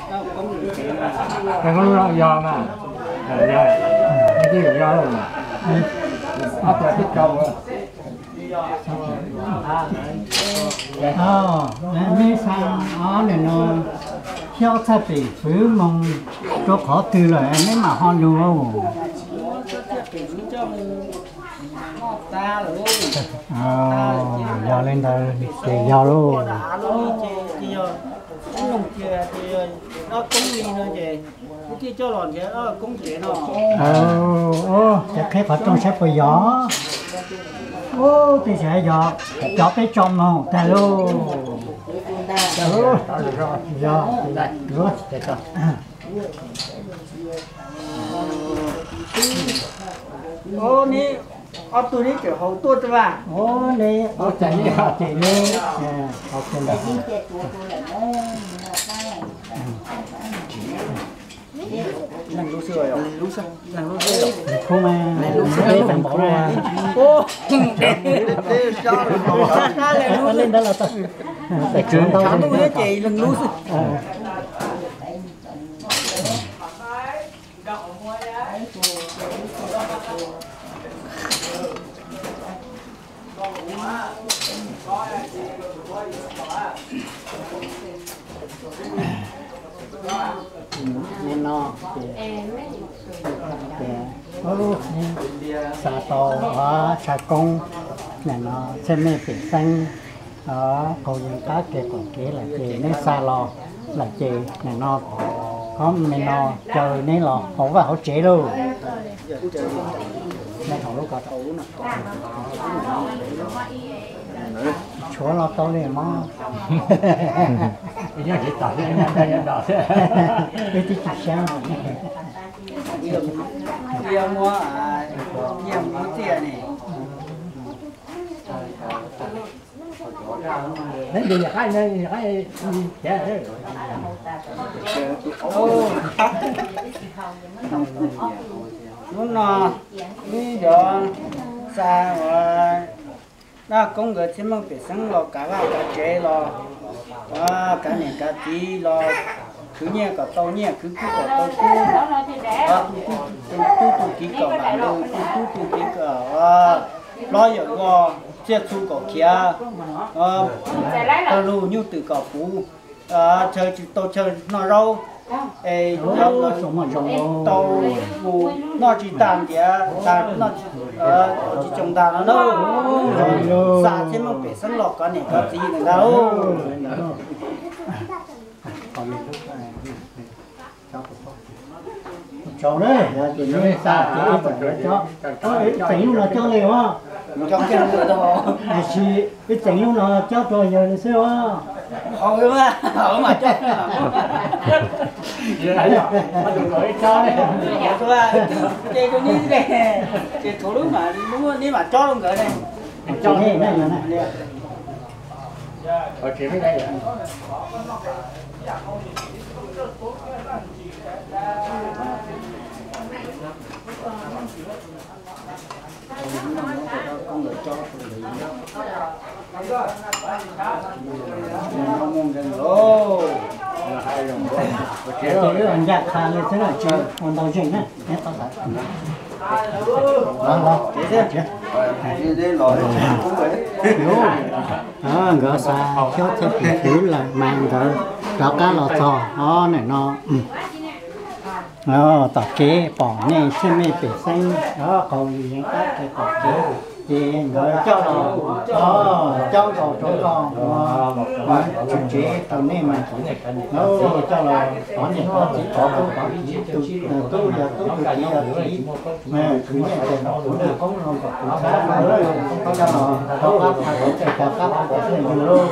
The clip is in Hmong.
Yog mas, yog, yog, yog, ob tuas twb rau. Neb xa ob nim no thiab ob txhais pem fwv moo rau qhov twg lawm neb mam ho lug? Yog li ntawd ces yog lauj. Ces qhib qhov rooj saib puas yog. Ub, tej zaum yog cov peb tso moog tag lauj. Yog, neb ob tug neb tseem haus tuaj tag vas. Ub, neb ob tug ces neb haus kiag ntawd. Khub mas, peb tau npaum no. Leej ntawd los tau, tseem tshuav ntau. Ces leej lub xwb. Nim no ces, ces xa tau tshav koob, nim no txhiaj mej pem xeeb, qaug yees qab kev qaum kev lawm ces neb xa los lawm ces nim no, ob me no caw neb los hauv vaj hauv tsev lauj. Tshuav los tau li mog. Wb twb tsis sab. Hnub no wb yuav xa ua Dab Koob nkawd txhiaj meej pem xeeb los kav vaj kav tsev los, kav niam kav txiv los, khwv nyiaj kom tau nyiaj, khwv kub kom tau kub, tu tub tu kiv kom vam lug, tu tub tu kiv kom hlob yawm vog, txiaj txhu kom khiav, pawg lug nyuj twm kom puv, chaw tsis tau chaw noj zaub, es tau mus noj tsis tag ntiav, tsis tsoo ntag no na. Xa txhiaj meej pem xeeb los kov niam kov txiv ntag. Tsaus na, yog ces neb xa ces ib txeem lub no cob li os. Tiam sis ib txeem lub no cob rau yawg li xwb os. Ces thaum lub mas neb mam cob rau nkawd ne. Ces wb ncaj qha li xwb na, tsis ua ntau zeeg na. Nkawd xa xyoob txhiaj pem fwv lawm mas nkawd rov qab los txog ob nim no. Tom kev pom nej txhiaj mej pem xeeb qaug yees qab kev tom kev, ces nkawd coj los, coj nkaus rau koj, tsev rau nej mas, coj los pov niam pov txiv, pov tub pov kiv, tub yog tub, tub kiv yog kiv, khwv nyiaj ces kom kuv noj, qoob no kom kuv txhab, coj los rov qab pab kuv txhaj yug lauj.